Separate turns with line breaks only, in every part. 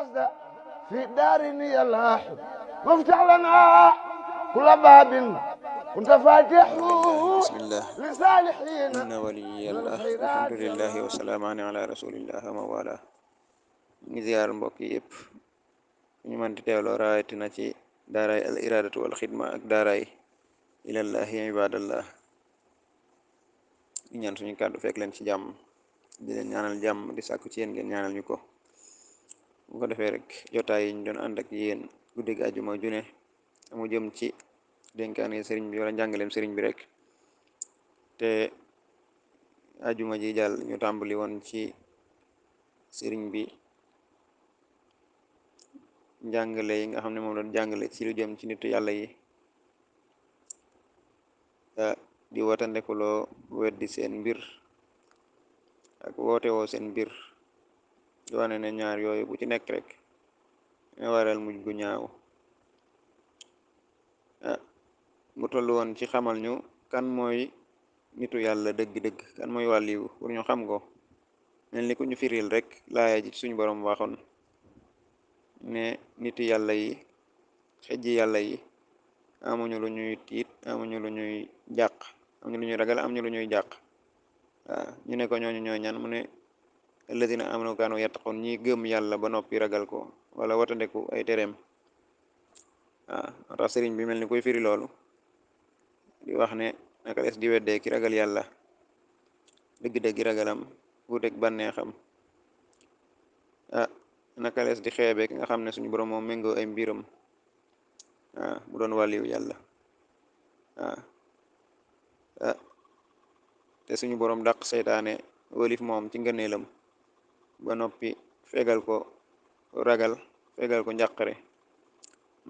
القصد في دارني الله وافتح لنا كل باب كنت فاتحه
بسم الله
لصالحين
إن ولي
من
الله
الخيرات
الحمد لله والسلام على رسول الله mawala ngi ziar mbokk yëpp ñu mën di teewloo rawatina ci daaray al iradatu wal xidma ak daaray ilallahi ibadallah di ñaan suñu kàddu fekk leen ci jàmm di leen ñaanal jàmm di sàkku ci yéen ngeen ñaanal ñu ko bu ko defee rek jotaay yi ñu doon ànd ak yéen guddig àjjuma june amu jëm ci dénkaane sëriñ bi wala njàngaleem sëriñ bi rek te àjjuma ji jàll ñu tàmbali woon ci sëriñ bi njàngale yi nga xam ne moom doon jàngale ci lu jëm ci nitu yàlla yi di watandekuloo weddi seen mbir ak woote woo seen mbir di wane ne ñaar yooyu bu ci nekk rek ne waral mujj gu ñaaw mu toll woon ci xamal ñu kan mooy nitu yàlla dëgg-dëgg kan mooy wàlliwu pour ñu xam ko mel ni ku ñu firil rek laaya ji suñu borom waxoon ne nitu yàlla yi xejji yàlla yi amuñu lu ñuy tiit amuñu lu ñuy jàq amuñu lu ñuy ragal amuñu lu ñuy jàq waaw ñu ne ko ñooñu ñooy ñan mu ne alladina amanu kaanu yattaqun ñi gëm yàlla ba noppi ragal ko wala watandeku ay tereem waaw moo tax sëriñ bi mel ni koy firi loolu di wax ne naka des di weddee ki ragal yàlla dëgg-dëggi ragalam wuuteeg bànneexam naka lees di xeebe ki nga xam ne suñu borom moom méngoo ay mbiram mu doon wàlliwu yàlla te suñu borom dàq seytaane wolif moom ci ngëneelam ba noppi fegal ko ragal fegal ko njàqare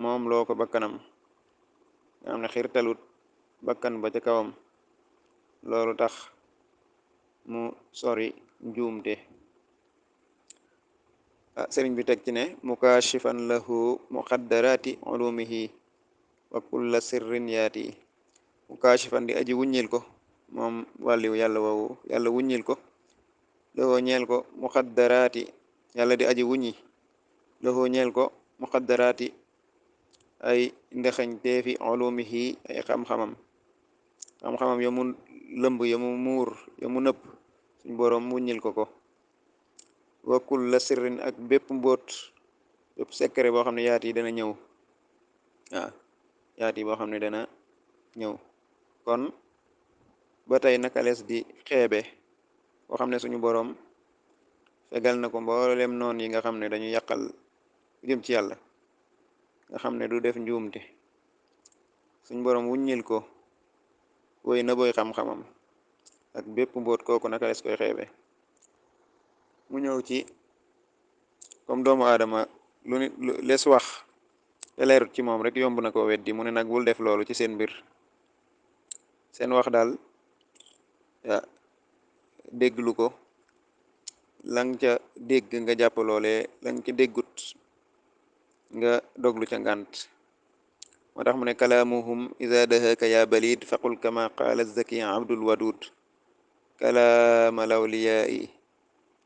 moom loo ko bakkanam nga xam ne xiirtalut bakkan ba ca kawam loolu tax mu sori njuumte sëriñ bi teg ci ne mukashifan lahu muqaddarati ulumihi wa kulla sirrin yaati mukashifan di aji wuññil ko moom wàlliwu yàlla woowu yàlla wuññil ko loxoo ñeel ko muqaddaraati yàlla di aji wuññi loxoo ñeel ko muqaddaraati ay ndexañ teefi ulumihi ay xam-xamam yamu lëmb yamu muur yamu nëpp suñ boroom wuññil ko wa kulla sirrin ak bépp mbóot bépp secret boo xam ne yaat yi dana ñëw yaat yi boo xam ne dana ñëw kon ba tey naka lees di xeebe boo xam ne suñu boroom fegal na ko mboolem noon yi nga xam ne dañu yàqal jëm ci yàlla nga xam ne du def njuumte suñu boroom wuññil ko woy na boy xam-xamam ak bépp mbóot kooku naka lees koy xeebe mu ñëw ci comme doomu aadama lu nit lees wax te leerut ci moom rek yomb na ko weddi mu ne nag bul def loolu ci seen mbir seen wax daal dégglu ko lang ca dégg nga jàpp loole lang ca déggut nga doglu ca ngànt moo tax mu ne kalaamuhum iza dahaka ya balid faqul kama qaala zaki abdul wadud kalaama lawliyaai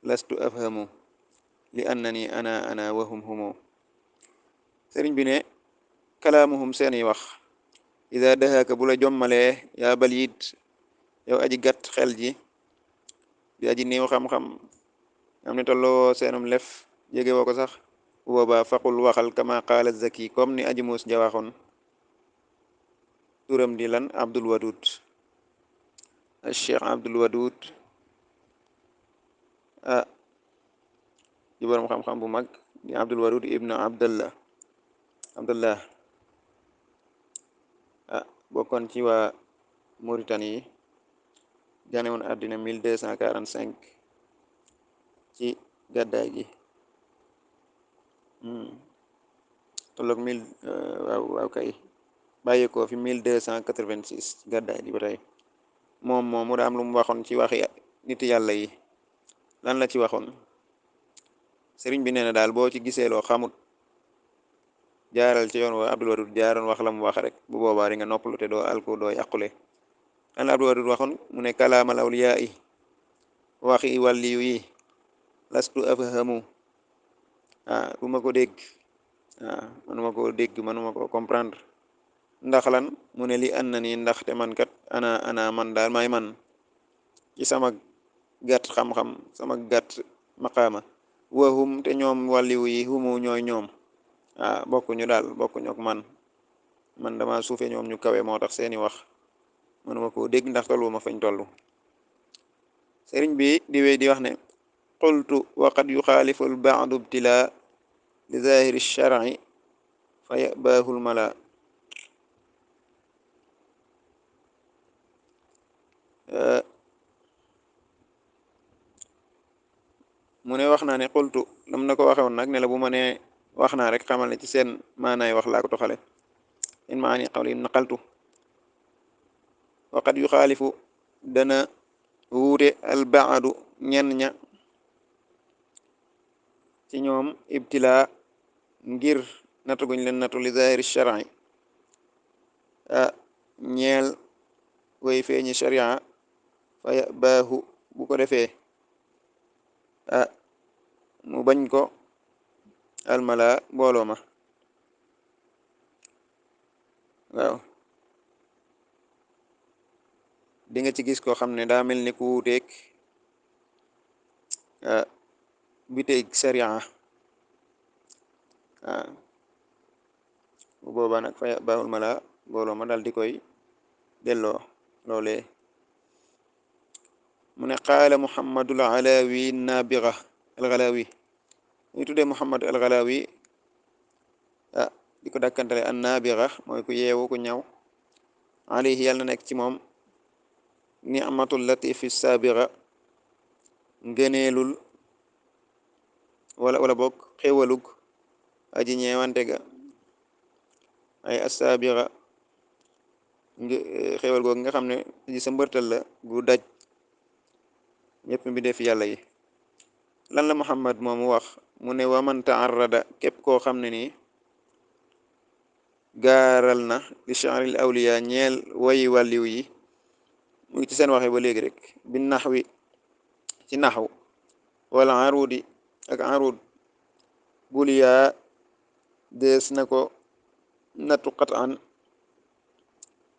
lastu afhamu li annani ana wahum humu sëriñ bi ne kalaamuhum seeni wax iza dahaka bu la jommalee yaa balid yow aji gàtt xel ji di aji néew xam-xam am ne tolloo seenum lef jege woo ko sax bu boobaa faqul waxal kama qaala zaki comme ni aji muus ja waxoon turam di lan abdul wadud al cheikh abdul wadud di borom xam-xam bu mag di abdul wadud ibnu abdullah bokkoon ci waa Mauritanie yi gane woon àddina 1245 ci gàddaay gi tolloog waaw kay bàyyikoo fi 1286 gàddaay gi ba tey moom mu da am lu mu waxoon ci waxi nit yàlla yi lan la ci waxoon sëriñ bi nee na daal boo ci gisee loo xamut jaaral ci yoon wa Abdul Wadud jaaroon wax la mu wax rek bu boobaa di nga noppalu te doo alku doo yàqule lan la Abdul Wadud waxoon mu ne kalaamal awliyaa yi waxi wàlliyu yi lastu afhamu du ma ko dégg manuma ko dégg manuma ko comprendre ndax lan mu ne li an na nii ndaxte man kat ana man daal may man ci sama gàtt xam-xam sama gàtt maqaama wahum te ñoom wàlliwu yi humu ñooy ñoom bokkuñu daal bokkuñu ak man dama suufe ñoom ñu kawe moo tax seeni wax manuma ko dégg ndax tollu ma fañ tollu sëriñ bi di wéy di wax ne qultu waqad yuxaalifu al baadu ibtila li zahiri shar'i fa yabaahul mala mu ne wax naa ne qultu lam na ko waxe woon nag ne la bu ma ne wax naa rek xamal ne ci seen maanaay wax laa ko toxale in maani qawli naqaltu waqad yuxaalifu dana wuute al baadu ñenn ña ci ñoom ibtila ngir nattu guñ leen nattu li zahiri shar'i ñeel way feeñi sharia fa baahu bu ko defee mu bañ ko almala mbooloo ma waaw di nga ci gis koo xam ne daa mel ni ku wuuteeg biteeg sharia bu boobaa nag fa baahul mala mbooloo ma dal di koy delloo loolee mu ne qaala muhammadul alawi nabiga algalawi ñu tuddee muhammad algalawi di ko dàkkantale an nabiga mooy ku yeewu ku ñaw alayhi yàlla na nekk ci moom ni'matul latifi sabiga ngëneelul wala bokk xéwalug aji ñeewante ga ay assabiga xéwal googu nga xam ne aji sa mbërtal la gu daj ñëpp bi def yàlla yi lan la muhammad moomu wax mu ne waman taarrada képp koo xam ne nii gaaral na li sha'ril awliya ñeel wayi wàlliw yi mu ngi ci seen waxe ba léegi rek bi naxwi ci naxw wala arudi ak arud buliyaa dees na ko nattu qat'an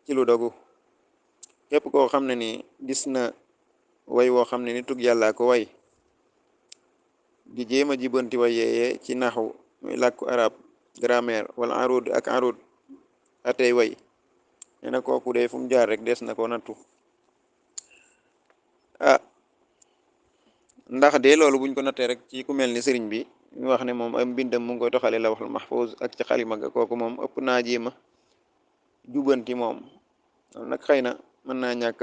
ci lu dogu képp koo xam ne nii gis na way woo xam ne ni tug yàllaa ko way di jéema jibanti way yeeye ci naxu muy làkku arab grammaire wala arud ak arud atey way nee na kooku de fu mu jaar rek des na ko nattu ndax de loolu buñ ko nattee rek ci ku mel ni sëriñ bi ñu wax ne moom am mbindam mu ngi koy toxale lawhul mahfuz ak ci xalima ga kooku moom ëpp naa jéema jubanti moom loolu nag xëy na mën naa ñàkk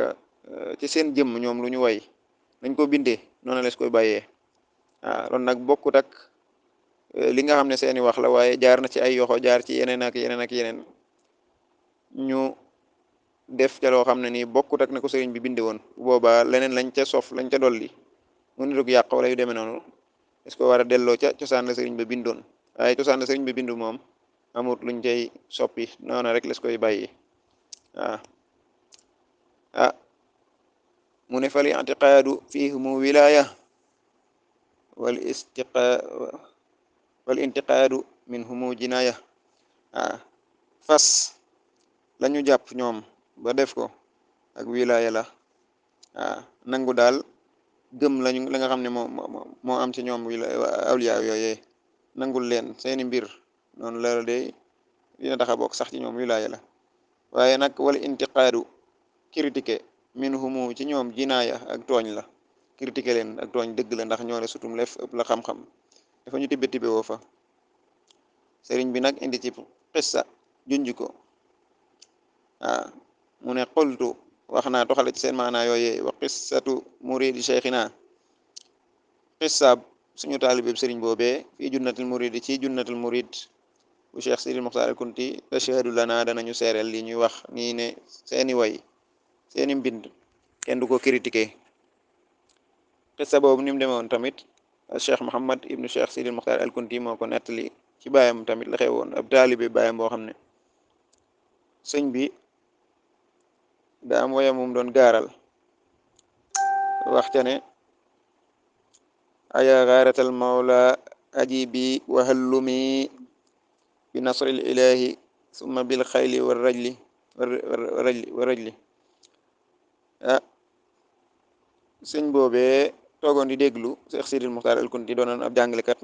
ci seen jëmm ñoom lu ñu way nañ ko bindee noonu les koy bàyyee loolu nag bokkut ak li nga xam ne seeni wax la waaye jaar na ci ay yoxo jaar ci yeneen ak yeneen ak yeneen ñu def ca loo xam ne nii bokkut ak na ko sëriñ bi binde woon bu boobaa leneen lañ ca sof lañ ca dolli mu nitug yàq wala yu demee noonu est-ce que war a delloo ca cosaan la sëriñ ba bindoon waaye cosaan la sëriñ ba bindu moom amut luñ cay soppi noonu rek les koy bàyyi mu ne fal i'tiqaadu fihimu wilaya wal intiqaadu minhumu jinaya fas lañu jàpp ñoom ba def ko ak wilaya la nangu daal gëm lañu la nga xam ne moo am ci ñoom awliya yooyee nangul leen seeni mbir noonu la de dina tax a bokk sax ci ñoom wilaya la waaye nag wala intiqaadu critiqué minhumu ci ñoom jinaaya ak tooñ la critiqué leen ak tooñ dëgg la ndax ñoo le sutum lef ëpp la xam-xam dafa ñu tibbe woo fa sëriñ bi nag indi ci xissa junj ko mu ne qultu wax naa toxale ci seen maanaa yooyee wa qissatu muridi cheikhina xissaab suñu taalibeb sëriñ boobee fii junnatul muridi ci junnatul murid bu cheikh Sidil Muxtaar al Kunti tashhadu lana danañu seereel li ñuy wax nii ne seeni way seeni mbind kenn du ko critiqué xissa boobu ni mu demewoon tamit cheikh Muhammad ibnu cheikh Sidil Muxtaar al Kunti moo ko nettali ci baayam tamit la xewoon ab taalibe baayam boo xam ne sëñ bi daa am waya mum doon gaaral wax ca ne aya gaaratal mawla ajibi wa hallumi bi nasril ilahi summa bil xayli wa rajli wa rajli ah sëñ boobee toogoon di déglu Cheikh Sidil Muxtaar al Kunti doonoon ab jàngalekat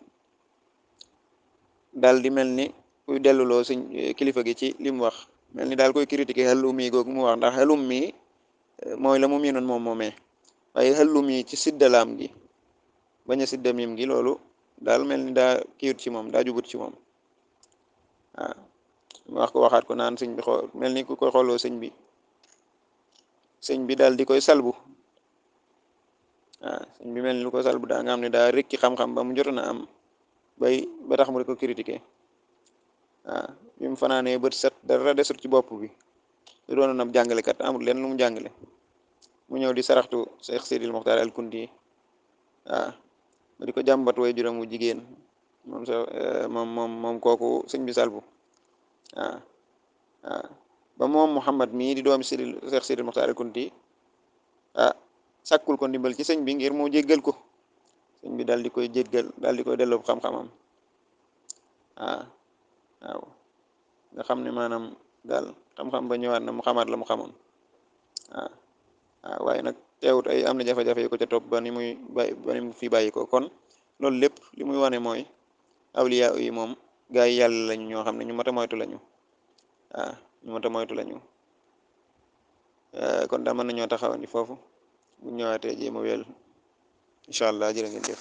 daal di mel ni kuy delluloo sëñ kilifa gi ci li mu wax mel ni daal koy critiquer xallum mi googu mu wax ndax xallum mi mooy la mu miinoon moom moomee waaye xallum yi ci siddalaam gi bañ a sidda miim gi loolu daal mel ni daa kiiwut ci moom daa jubut ci moom waaw mu wax ko waxaat ko naan sëñ bi xool mel ni ku koy xooloo sëñ bi daal di koy salbu waaw sëñ bi mel ni lu ko salbu daa nga xam ne daa rekki xam-xam ba mu jotoon a am ba tax mu di ko critiquer waaw bi mu fanaanee bët set dara desut ci bopp bi lu doonoon ab jàngalekat amul leen lu mu jàngale mu ñëw di saraxtu Cheikh Sidil Muxtaar al Kunti waaw ba di ko jàmbat way juróom wu jigéen moom kooku sëñ bi salbu waaw waaw ba moom Muhammad mii di doomi Cheikh Sidil Muxtaar al Kunti sàkkul ko ndimbal ci sëñ bi ngir mu jéggal ko sëñ bi daal di koy jéggal daal di koy delloo xam-xamam waaw nga xam ne maanaam daal xam-xam ba ñëwaat na mu xamaat la mu xamoon waaw waaye nag teewut ay am na jafe-jafe yu ko ca topp ba ni mu fi bàyyi ko kon loolu lépp li muy wane mooy awliya yi moom gaa yi yàlla lañu ñoo xam ne ñu mat a moytu lañu waaw ñu mat a moytu lañu kon daa mën nañoo taxawandi foofu bu ñëwaatee jéem a wéel incha allah jërë ngeen jëf